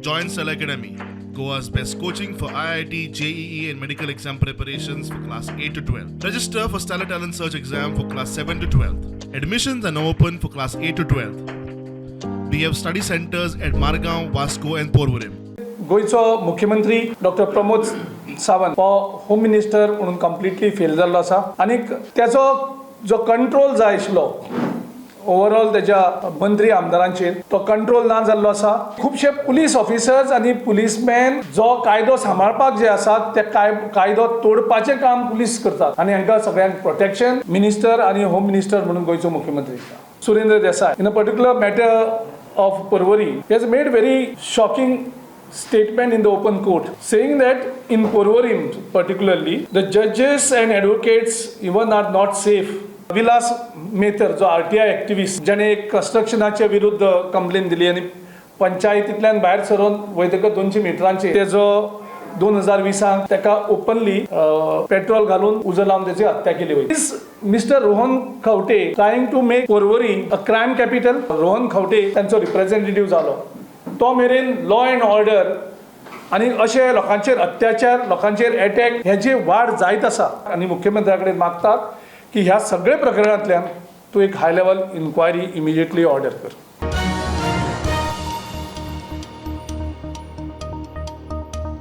Join Stellar Academy, Goa's best coaching for IIT, JEE, and medical exam preparations for class 8 to 12. Register for Stellar Talent Search exam for class 7 to 12. Admissions are now open for class 8 to 12. We have study centers at Margao, Vasco, and Porvorim. गोंयचो मुख्यमंत्री doctor Pramod Sawant हो home minister म्हणून completely fail जाल्लो आसा आनीक त्याचो जो control जाय आशिल्लो ओवरऑल त्याच्या मंत्री आमदारांचेर, तो कंट्रोल ना जाल्लो आसा. खुबशे पुलीस ऑफिसर्स आनी पुलीसमॅन जो कायदो सांबाळपाक जे आसा, ते कायदो तोडपाचें काम पुलीस करतात आनी हांकां सगळ्यांक प्रोटेक्शन मिनिस्टर आनी होम मिनिस्टर म्हणून गोंयचो मुख्यमंत्री Surendra Desai. In a particular matter of Porvorim, he has made very shocking statement in the open court, saying that in Porvorim particularly, the judges and advocates even are not safe. Vilas मेतर, जो RTI activist, ज्याने एक कन्स्ट्रक्शनाच्या विरुद्ध complain दिली आनी पंचायतींतल्यान भायर सरून वयतकच 200 मिटरांचेर तेजो 2020 ताका ओपनली पेट्रोल घालून उजो लावन त्याची हत्या केली वयता. Is Mister Rohan Khaunte trying to make Porvorim a crime capital? Rohan Khaunte त्यांचो रिप्रेझेंटेटिव्ह जालो तो मेरेन लॉ अँड ऑर्डर आनी अशे लोकांचेर अत्याचार, लोकांचेर एटॅक हेजी वाड जायत आसा आनी मुख्यमंत्र्या कडेन मागतात की ह्या सगळे प्रकरणांतल्यान तूं एक high level inquiry immediately order कर.